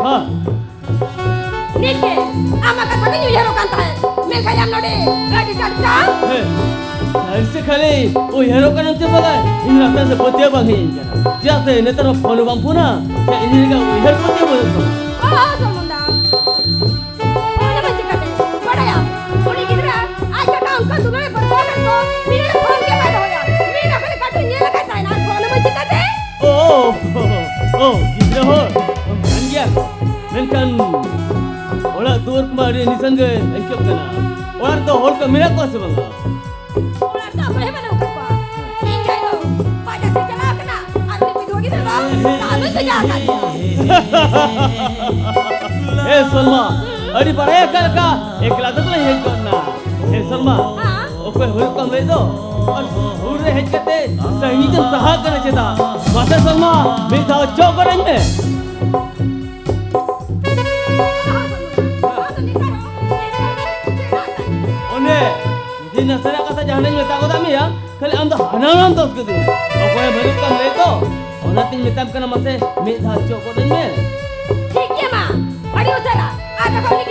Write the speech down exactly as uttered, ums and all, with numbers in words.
ᱦᱮᱸ᱾ ᱱᱤᱛ ᱜᱮ ᱟᱢᱟᱜ ᱠᱟᱛᱷᱟ ᱫᱚᱧ ᱩᱭᱦᱟᱹᱨᱚᱜ ᱠᱟᱱ ᱛᱟᱦᱮᱸᱫ, ᱢᱮᱱᱠᱷᱟᱱ ᱟᱢ ᱱᱚᱰᱮ ᱟᱹᱰᱤ ᱴᱟᱴᱠᱟ᱾ ᱦᱮᱸ, ᱥᱟᱹᱨᱤ ᱥᱮ ᱠᱷᱟᱹᱞᱤ ᱩᱭᱦᱟᱹᱨᱚᱜ ᱠᱟᱱᱟᱢ ᱪᱮ ᱵᱟᱞᱟᱭ? ᱤᱧ ᱱᱟᱥᱮ ᱱᱟᱥᱮ ᱯᱟᱹᱛᱭᱟᱹᱣ ᱵᱟᱝ ᱦᱮᱡ ᱟᱹᱧ ᱠᱟᱱᱟ᱾ ᱪᱮᱫᱟᱜ ᱥᱮ ᱱᱮᱛᱟᱨ ᱢᱟ ᱯᱷᱳᱱ ᱦᱚᱸ ᱵᱟᱢ ᱯᱷᱳᱱᱟ, ᱥᱮ ᱤᱧ ᱞᱮᱠᱟ ᱩᱭᱦᱟᱹᱨ ᱯᱟᱹᱛᱭᱟᱹᱣ ᱵᱟᱹᱱᱩᱜ ᱛᱟᱢᱟ᱾ ᱚ, ᱥᱚᱞᱢᱚᱱ ᱫᱟ, ᱚᱱᱟ ᱢᱟ ᱪᱤᱠᱟᱹᱛᱮ ᱵᱟᱲᱟᱭᱟᱢ? ᱩᱱᱤ ᱜᱤᱫᱽᱨᱟᱹ ᱟᱡ ᱠᱟᱠᱟ ᱚᱱᱠᱟ ᱫᱩᱞᱟᱹᱲ ᱮ ᱯᱟᱹᱨᱠᱟᱹᱣ ᱟᱠᱟᱫ ᱠᱚ, ᱢᱤᱫ ᱦᱚᱲ ᱯᱷᱳᱱ ᱜᱮ ᱵᱟᱭ ᱫᱚᱦᱚᱭᱟ᱾ ᱢᱤᱫ ᱦᱚᱲ ᱠᱷᱟᱹᱞᱤ ᱠᱟᱹᱴᱩᱵ ᱧᱮᱞ ᱞᱮᱠᱷᱟᱱ ᱛᱟᱦᱮᱱᱟ, ᱟᱨ ᱯᱷᱳᱱ ᱢᱟ ᱪᱤᱠᱟᱹᱛᱮ? ᱳ, ᱳ, ᱳ, ᱜᱤᱫᱽᱨᱟᱹ ᱦᱚᱲ ᱠᱟᱱ ᱜᱮᱭᱟ ᱠᱚ, ᱢᱮᱱᱠᱷᱟᱱ ᱚᱲᱟᱜ ᱫᱩᱣᱟᱹᱨ ᱠᱚᱢᱟ ᱟᱹᱰᱤ ᱱᱤᱥᱟᱹᱱ ᱜᱮ ᱟᱹᱭᱠᱟᱹᱜ ᱠᱟᱱᱟ᱾ ᱚᱲᱟᱜ ᱨᱮᱫᱚ ᱦᱚᱲ ᱠᱚ ᱢᱮᱱᱟᱜ ᱠᱚᱣᱟ ᱥᱮ ᱵᱟᱝᱟ? ᱚᱲᱟᱜ ᱨᱮᱫᱚ ᱚᱠᱚᱭ ᱦᱚᱸ ᱵᱟᱹᱱᱩᱜ ᱟᱠᱟᱫ ᱠᱚᱣᱟ᱾ ᱤᱧ ᱟᱭᱳ ᱵᱟᱡᱟᱨ ᱥᱮᱫ ᱪᱟᱞᱟᱣ ᱟᱠᱟᱱᱟ, ᱟᱨ ᱩᱱᱤ ᱵᱤᱫᱷᱣᱟ ᱜᱤᱫᱽᱨᱟᱹ ᱫᱚ ᱛᱟᱦᱞᱮ ᱵᱷᱮᱡᱟ ᱟᱠᱟᱫᱮᱭᱟ᱾ ᱮ ᱥᱚᱞᱢᱟ, ᱟᱹᱰᱤ ᱵᱟᱲᱟᱭ ᱟᱠᱟᱫ ᱞᱮᱠᱟ ᱮᱠᱞᱟ ᱫᱚ ᱵᱟᱹᱧ ᱦᱮᱡ ᱜᱚᱫ ᱮᱱᱟ᱾ ᱮ ᱥᱚᱞᱢᱟ, ᱦᱮᱸ? ᱚᱠᱚᱭ ᱦᱩᱲᱩ ᱠᱚᱢ ᱞᱟᱹᱭ ᱫᱚ? ᱟᱨ ᱦᱩᱲᱩ ᱨᱮ ᱦᱮᱡ ᱠᱟᱛᱮ ᱥᱟᱺᱜᱤᱧ ᱛᱮᱢ ᱥᱟᱦᱟᱜ ᱠᱟᱱᱟ ᱪᱮᱫᱟᱜ? ᱢᱟᱥᱮ ᱥᱚᱞᱢᱟ, ᱢᱤᱫ ᱫᱷᱟᱣ ᱪᱚᱜ ᱜᱚᱫ ᱟᱹᱧ ᱢᱮ᱾ ᱚᱱᱮ, ᱡᱩᱫᱤ ᱱᱟᱥᱮᱱᱟᱜ ᱠᱟᱛᱷᱟ ᱡᱟᱦᱟᱱᱟᱜ ᱤᱧ ᱢᱮᱛᱟ ᱜᱚᱫ ᱢᱮᱭᱟ, ᱠᱷᱟᱹᱞᱤ ᱟᱢ ᱫᱚ ᱦᱟᱱᱟ ᱱᱟᱣᱟᱢ ᱫᱚᱥ ᱠᱮᱫᱤᱧᱟ᱾ ᱚᱠᱚᱭ ᱵᱟᱹᱱᱩᱜ ᱠᱚᱣᱟ ᱞᱟᱹᱭ ᱛᱚ, ᱚᱱᱟᱛᱤᱧ ᱢᱮᱛᱟᱢ ᱠᱟᱱᱟ, ᱢᱟᱥᱮ ᱢᱤᱫ ᱫᱷᱟᱣ ᱪᱚᱜ ᱜᱚᱫ ᱟᱹᱧ ᱢᱮ᱾ ᱴᱷᱤᱠ ᱜᱮᱭᱟ ᱢᱟ, ᱟᱹᱰᱤ ᱩᱥᱟᱹᱨᱟ᱾ ᱟᱨ ᱵᱟᱠᱷᱟᱱ ᱩᱱᱤ